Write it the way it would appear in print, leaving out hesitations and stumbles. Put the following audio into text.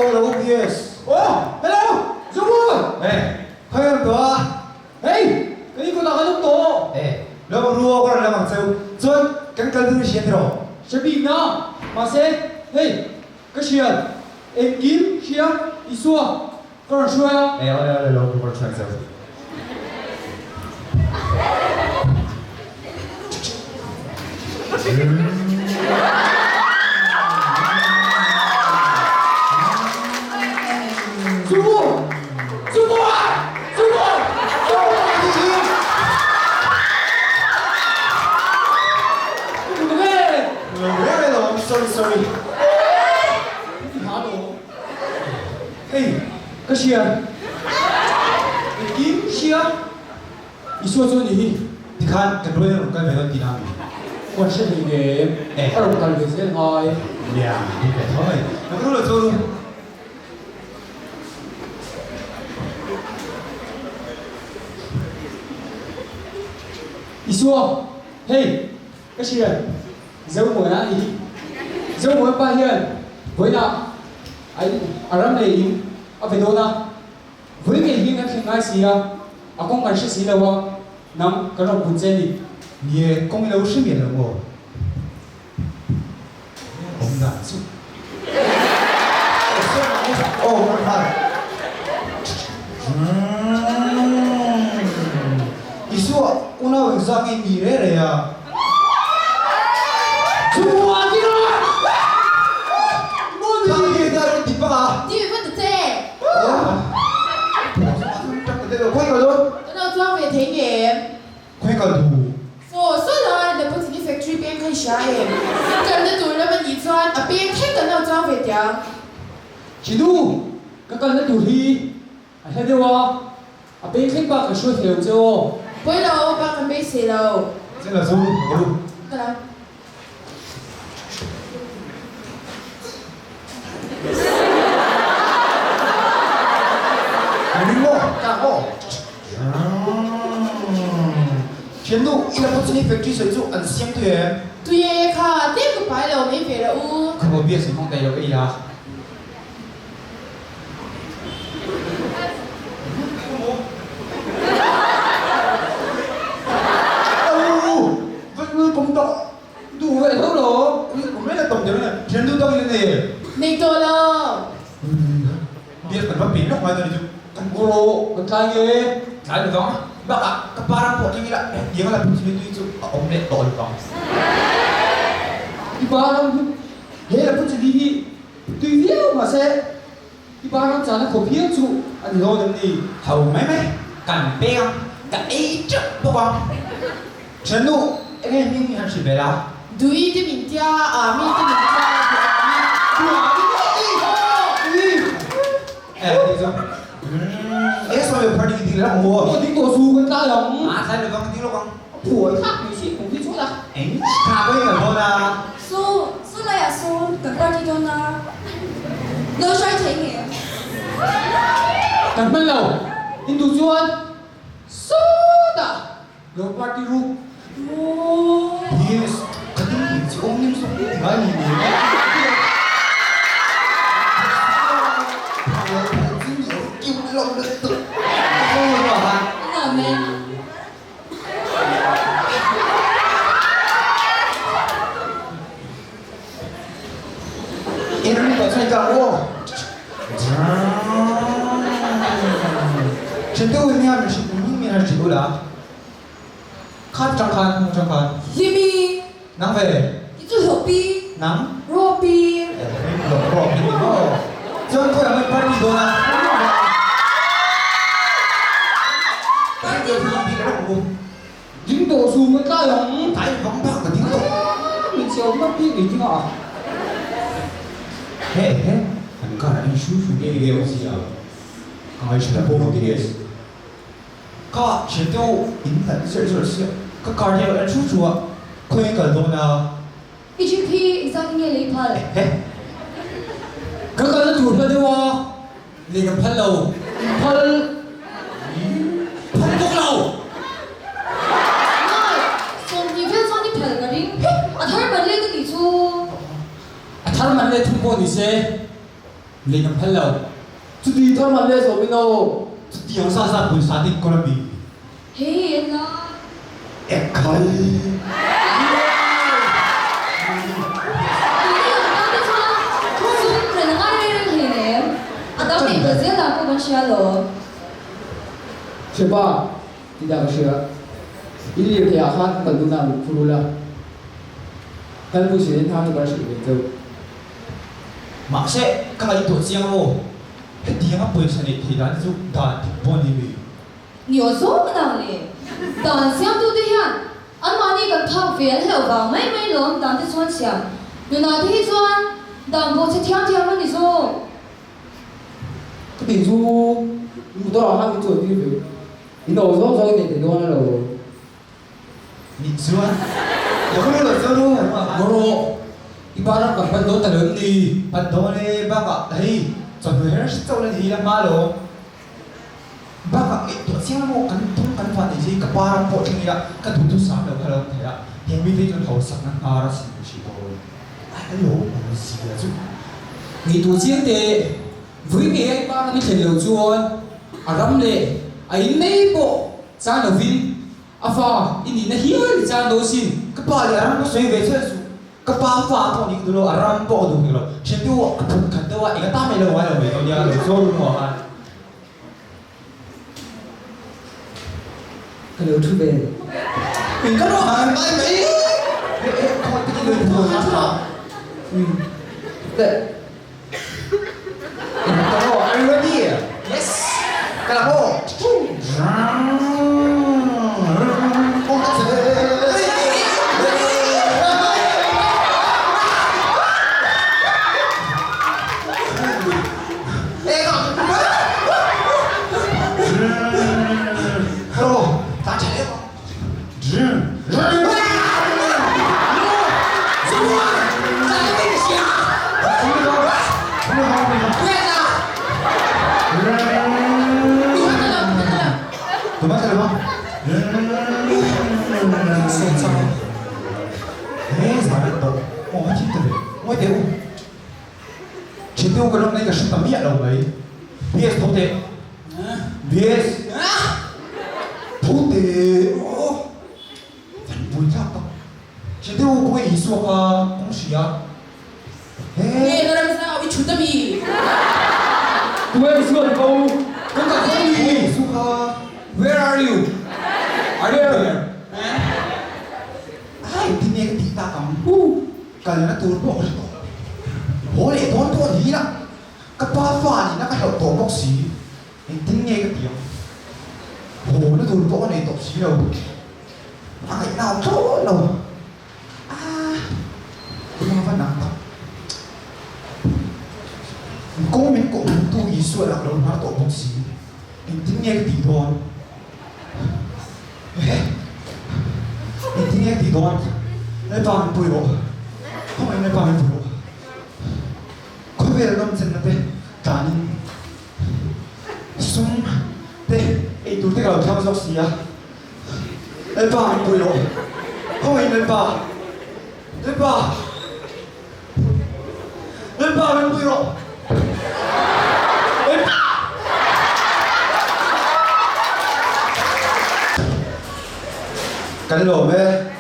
Oh, lo yes. Oh, hello! Zomuan! Eh, khawi ang tawh a? Hei, kan in kawtah kan awm tawh. Eh, lo ru aw ka rawn lam ang cheu. Chuan, kan kal tur i hria tiraw? Hre bik na, mahse, hei, ka hriat, engkim hria Isua ka rawn hruai a. Eh, awle awle, lo ru ka rawn hruai ang cheu. Hei, ka hria. Engkim hria. Isua chu a ni hi. Tikhan kan rual in a rawn kal ve dawn tihna a mi? Huan hre hlei nem, a rawn kal ve zel ngai. Nia, ni ve tho mai. Kan rual lo chuan u. Isua, hei, ka hria, Zomuana a ni hi. Zomuana pa hian vawiinah a ram leh in a ve dawn a. Vui ngei hi kan thleng ngai si a, a kawng kan hre si lo a, nang kan rawn pun che a ni. Nie, kawng i lo hre miah lo maw? Awm dan chu. Aw, ka nghal. Isua, unau engzah nge ni re re a? Chhungkua ti rawh! Ti va ta che! Kan lo chuang ve thei ngem? Faw saw lai Lepotini factory peng kha i hria em? Kan kalna tur lam a nih chuan a peng thleng kan lo chuang ve tiang. Chinu, ka kalna tur hi a hla deuh a. A peng thleng bak ka hruai thei lo che aw. Pawi lo, bak kan beisei lo. Chen la chu ka lu. Ka lo. Ring maw? Ka aw. Thiannu, i la pawh chu ni factory sawi chu an siam tui em? Tui e kha, tlem ka pai lo mai ve rah u. Ka maw bias in hawng daih lo ei la. Nei tawh lo. Tui viau mahse i pa ram chana khawp hial chu a ni dawn em ni? Ho mai mai, kan peng ang, ka ei teuh bawk ang. Thiannu, enge hming i han hrilh ve la? Dui te min tia, Ami te min tia, Duh Ami. Duh Ami pawh i ui. Eh, tih chu. Enge sawi lo phar ding i ding leh ang maw? Aw ding tawh su, kan tlai ang. A tlai lo vang, ding lawk ang. Phuai thlak mai si, kum hi chuan a. Eng tha pawh i kal dawn a. Su, su laiah sawn kan party dawn a, lo hruai thei nge? Kan hman lo, in duh chuan sawtah lo party ru. Maw? Yes, ka ding bik chi awm nim zawk ti ngai ni ni. Amen. Internet ah chuan i kal aw. Ṭhian deuh in nia min hrilh ning min han hrilh ula. Khat ṭang khan, hmung ṭang khan. Hlimi. Nang ve. I chu hlawhpi. Nang. Rawpi. Hlawh rawpi ni maw. Chuan khawi ang in party dawn a. Party kha. Ding tawh su kan tlai ang. Tlai vang bak ka ding tawh. Min chhiau hmak bik ni ding ah. He he an kar ah in hru hru nge nge awm si a. Ka ngaihthla pawh ka ti. Ka thian te u in hlat zerh zerh sia ka car hi a rawn en hru hru a khawi in kal dawn a. I jeep hi engzat nge lei phal? He. Ka kalna tur hla deuh a. Lei ka phal lo. Phal phal bawk lo. Ngai, 20 vel chuan i phal ka ring. A thar man let a nih chu. A thar man let thung pawh ni se. Lei kan phal lo. Chuti thar man le zawmin aw. Chutiang zat zat pawisa te inkawl a mi? Hei en la. Ekhai. Tuni ang tan te chuan sum ren a ngai reng reng hleinem. A dang neih belh zel dan pawh kan hria lo. Hrepa, ti dah ka hria. In lirthei ah khan kal dun ah lungphur ula. Kan pawisa in hang chu kan hrilh ve chauh. Mahse, ka ngaihtuah chiang maw? Hetianga pawisa neih theih dan chu dan dik pawh a ni mi? Ni aw zawng nang le. Dan siamtute hian anmahni kan phak ve an hlauh vang mai mai lawm dan te chuan siam. Nunah te hi chuan dan pawh che thiam thiam a ni zawk. Ka tih chu motor ah khan min chuan tir ve. In aw zawng zawng in nei thei dawn a lo. Nih chuan ka hmu lo chuan u Ngaw i pa ram kan pan dawn ta lo em ni? Pan dawn e, bakah hei chawhnu her hret chauh la ni hi la hma lo. Bakah ngaihtuah chiang emaw kan tum kan van nei hi ka pa ram pawh thleng ila ka duhtu sam lo kha lo awm thei a, heng mite chuan hausakna hnar a sin hrih dawn. Ai ka lo awm zia chu. Ngaihtuah chiang teh, vui ngei a i pa ram i thlen loh chuan a ram leh a in mai pawh chan lovin A fa i nihna hial i chan dawn sin. Ka pa leh a ram ka sawi ve chiah chu ka pa fa pawh nih ka duh lo, a ram pawh ka duh hek lo. Thiantu ka phut khat deuh a, eng atan mai lo ngai lo mai tawh nia, lo chaw ru hnuah khan. Ka lo thu ve. Eng ka rawh ngai mai mai. Eh eh khawi takin lo inphu ang a. Umm teh. Eng ka rawh, are you ready? Yes. Ka la maw? Nge ka ram zau i chhut ami? Tunge Isua ni ko? Kan kal kha mi? Isu kha. Where are you? Are you there? Ai tinge ka tih tak ang? Kalna tur pawh ka hre tawh. Haw leh dawn pawh ni ila ka pa fa nihna ka hlauh tawh bawk si. Engtin nge ka ti ang? Haw na tur pawh ka nei tawh si lo. A ngaihna awm thlawt lo. Aah ka va nang tak. Kawng min kawh hmuh tu Isua lah ka lo hnar tawh bawk si. Engtin nge ka tih dawn? Ehe engtin nge ka tih dawn? Lalpa min pui rawh. Khawngaih Lalpa min pui rawh. Khawvel nawmchenna te tlanin sum te eitur te ka lo thlang zawk si a. Lalpa min pui rawh. Khawngaih Lalpa. Lalpa. Lalpa min pui rawh. Lalpa. Kan lawm e.